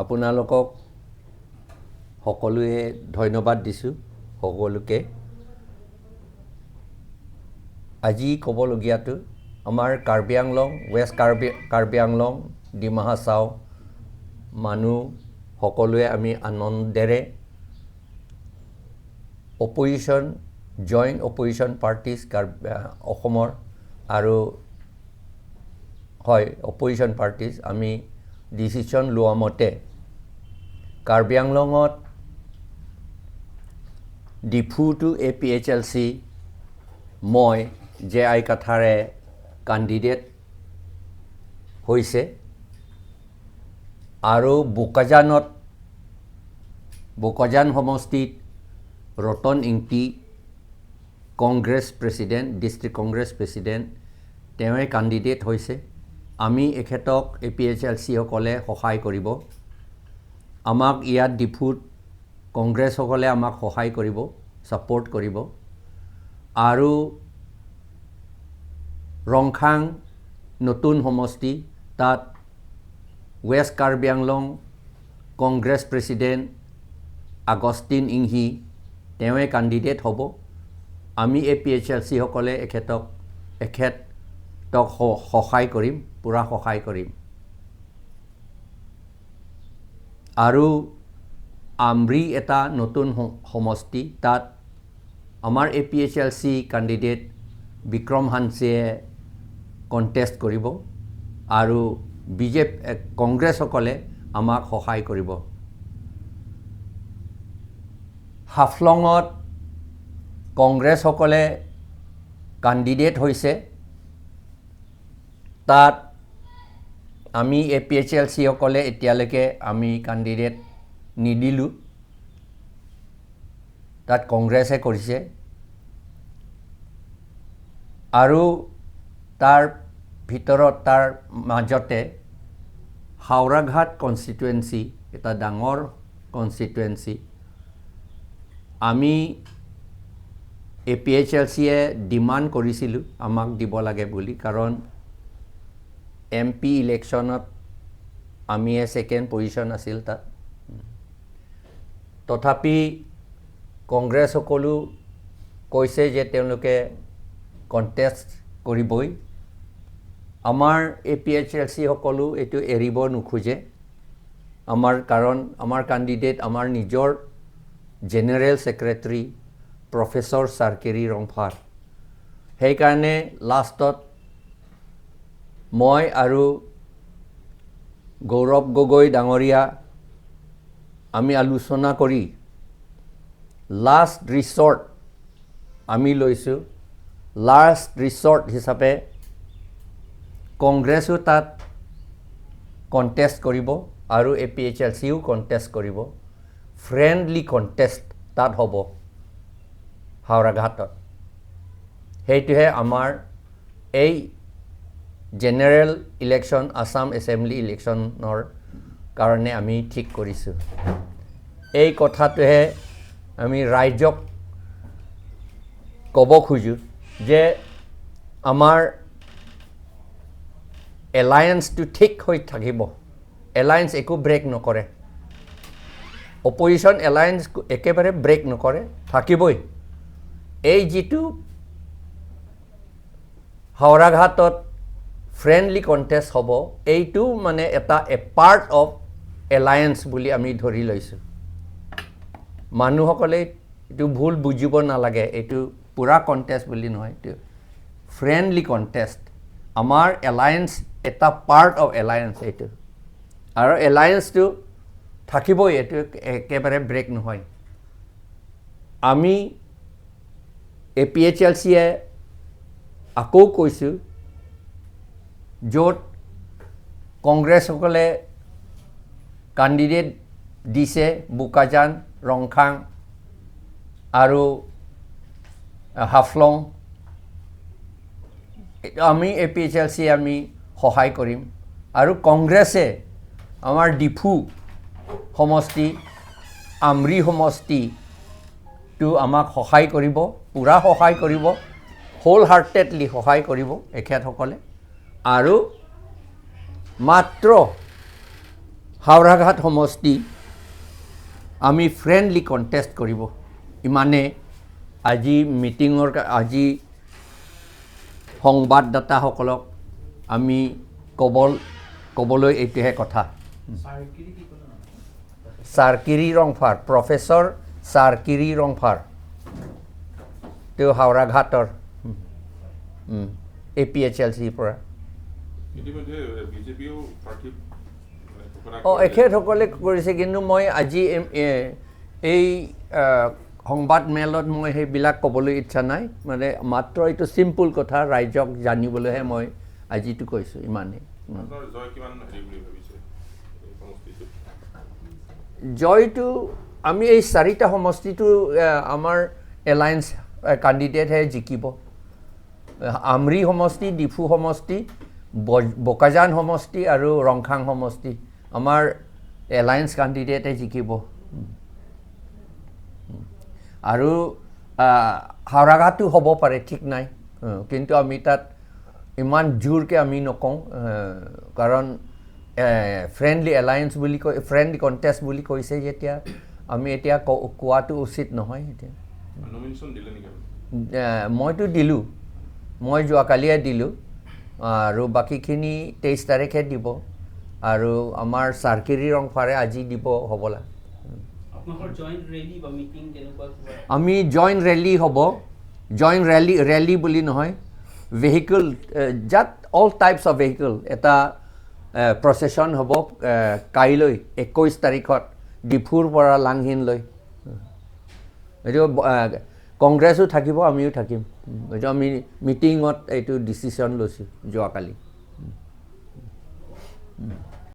আপোনালোকক সকলোৱে ধন্যবাদ দিছোঁ সকলোকে। আজি ক'বলগীয়াটো আমাৰ কাৰ্বি আংলং, ৱেষ্ট কাৰ্বি আংলং, ডিমা হাছাও মানুহ সকলোৱে আমি আনন্দেৰে অপজিশ্যন, জইণ্ট অপজিশ্যন পাৰ্টিজ অসমৰ আৰু হয় অপজিশ্যন পাৰ্টিজ আমি ডিচিশ্যন লোৱা মতে কাৰ্বি আংলঙত Diphu two A P H L C মই জে আই কাথাৰে কাণ্ডিডেট হৈছে আৰু বোকাজানত, বোকাজান সমষ্টিত Ratan Ingti, Congress president, district Congress president, তেওঁৱে কাণ্ডিডেট হৈছে। আমি এখেতক এ পি এইচ এল চিসকলে সহায় কৰিব। আমাক ইয়াত ডিফুত কংগ্ৰেছসকলে আমাক সহায় কৰিব, ছাপৰ্ট কৰিব। আৰু ৰংখাং নতুন সমষ্টি, তাত ৱেষ্ট কাৰ্বি আংলং কংগ্ৰেছ প্ৰেচিডেণ্ট আগষ্টিন ইংহি, তেওঁৱে কাণ্ডিডেট হ'ব। আমি এ পি এইচ এল চিসকলে এখেতক সহায় কৰিম, পূৰা সহায় কৰিম। আৰু আমৰি এটা নতুন সমষ্টি, তাত আমাৰ A P H L C candidate Bikram হানছেয়ে contest কৰিব আৰু বিজেপি কংগ্ৰেছসকলে আমাক সহায় কৰিব। হাফলঙত কংগ্ৰেছসকলে কাণ্ডিডেট হৈছে, তাত আমি এ পি এইচ এল চিসকলে এতিয়ালৈকে আমি কাণ্ডিডেট নিদিলোঁ, তাত কংগ্ৰেছে কৰিছে। আৰু তাৰ ভিতৰত, তাৰ মাজতে হাওৰাঘাট কনষ্টিটুৱেঞ্চি, এটা ডাঙৰ কনষ্টিটুৱেঞ্চি, আমি এ পি এইচ এল চিয়ে ডিমাণ্ড কৰিছিলোঁ আমাক দিব লাগে বুলি, কাৰণ এম পি ইলেকশ্যনত আমিয়ে ছেকেণ্ড পজিশ্যন আছিল তাত। তথাপি কংগ্ৰেছসকলো কৈছে যে তেওঁলোকে কণ্টেষ্ট কৰিবই। আমাৰ এ পি এইচ এল চিসকলো এইটো এৰিব নোখোজে আমাৰ, কাৰণ আমাৰ কাণ্ডিডেট আমাৰ নিজৰ জেনেৰেল ছেক্ৰেটাৰী প্ৰফেচৰ চাৰ্কেৰী ৰংফাৰ। সেইকাৰণে লাষ্টত মই আৰু গৌৰৱ গগৈ ডাঙৰীয়া আমি আলোচনা কৰি লাষ্ট ৰিচৰ্ট আমি লৈছোঁ। লাষ্ট ৰিচৰ্ট হিচাপে কংগ্ৰেছো তাত কণ্টেষ্ট কৰিব আৰু এ পি এইচ এল চিও কণ্টেষ্ট কৰিব। ফ্ৰেণ্ডলি কণ্টেষ্ট তাত হ'ব হাওৰাঘাটত। সেইটোহে আমাৰ এই জেনেৰেল ইলেকশ্যন, আছাম এছেম্বলি ইলেকশ্যনৰ কাৰণে আমি ঠিক কৰিছোঁ। এই কথাটোহে আমি ৰাইজক ক'ব খোজোঁ যে আমাৰ এলায়েন্সটো ঠিক হৈ থাকিব, এলায়েন্স একো ব্ৰেক নকৰে, অপজিশ্যন এলায়েন্স একেবাৰে ব্ৰেক নকৰে, থাকিবই। এই যিটো হাওৰাঘাটত ফ্ৰেণ্ডলি কণ্টেষ্ট হ'ব, এইটো মানে এটা এ পাৰ্ট অফ এলায়েন্স বুলি আমি ধৰি লৈছোঁ। মানুহসকলে এইটো ভুল বুজিব নালাগে, এইটো পূৰা কণ্টেষ্ট বুলি নহয়, এইটো ফ্ৰেণ্ডলি কণ্টেষ্ট, আমাৰ এলায়েন্স এটা পাৰ্ট অফ এলায়েন্স এইটো, আৰু এলায়েন্সটো থাকিবই, এইটো একেবাৰে ব্ৰেক নহয়। আমি এ পি এইচ এল চিয়ে আকৌ কৈছোঁ, য'ত কংগ্ৰেছসকলে কাণ্ডিডেট দিছে বোকাজান, ৰংখাং আৰু হাফলং, আমি এ পি এইচ এল চিয়ে আমি সহায় কৰিম। আৰু কংগ্ৰেছে আমাৰ ডিফু সমষ্টি, আমৰি সমষ্টিটো আমাক সহায় কৰিব, পূৰা সহায় কৰিব, হোল হাৰ্টেডলি সহায় কৰিব এখেতসকলে। আৰু মাত্ৰ হাওৰাঘাট সমষ্টি আমি ফ্ৰেণ্ডলি কণ্টেষ্ট কৰিব। ইমানে আজি মিটিঙৰ আজি সংবাদদাতাসকলক আমি ক'বলৈ এইটোহে কথা। চাৰকিৰি ৰংফাৰ, প্ৰফেচৰ চাৰকিৰি ৰংফাৰ, তেওঁ হাওৰাঘাটৰ APHLCৰ পৰা। অঁ, এখেতসকলে কৰিছে, কিন্তু মই আজি এই সংবাদমেলত মই সেইবিলাক ক'বলৈ ইচ্ছা নাই। মানে মাত্ৰ এইটো চিম্পুল কথা ৰাইজক জানিবলৈহে মই আজিটো কৈছোঁ, ইমানেই। জয়টো আমি এই চাৰিটা সমষ্টিটো আমাৰ এলায়েন্স কেণ্ডিডেটহে জিকিব। আমৰি সমষ্টি, ডিফু সমষ্টি, বোকাজান সমষ্টি আৰু ৰংখাং সমষ্টি আমাৰ এলায়েন্স কেণ্ডিডেটে জিকিব। আৰু হাওৰাঘাটো হ'ব পাৰে, ঠিক নাই, কিন্তু আমি তাত ইমান জোৰকৈ আমি নকওঁ, কাৰণ ফ্ৰেণ্ডলি এলায়েন্স বুলি কৈ ফ্ৰেণ্ডলি কণ্টেষ্ট বুলি কৈছে যেতিয়া আমি এতিয়া কোৱাটো উচিত নহয়। এতিয়া মইতো দিলোঁ, মই যোৱাকালিয়ে দিলোঁ, আৰু বাকীখিনি 23 তাৰিখে দিব, আৰু আমাৰ চাৰকিৰি ৰংফাৰে আজি দিব হ'বলা। আমি জইণ্ট ৰেলী হ'ব, জইণ্ট ৰেলী বুলি নহয়, ভেহিকল যাত অল টাইপছ অফ ভেহিকল এটা প্ৰচেছন হ'ব কাইলৈ 21 তাৰিখত ডিফুৰ পৰা লাংহিনলৈ। এইটো কংগ্ৰেছো থাকিব, আমিও থাকিম। এইটো আমি মিটিঙত এইটো ডিচিশ্যন লৈছোঁ যোৱাকালি।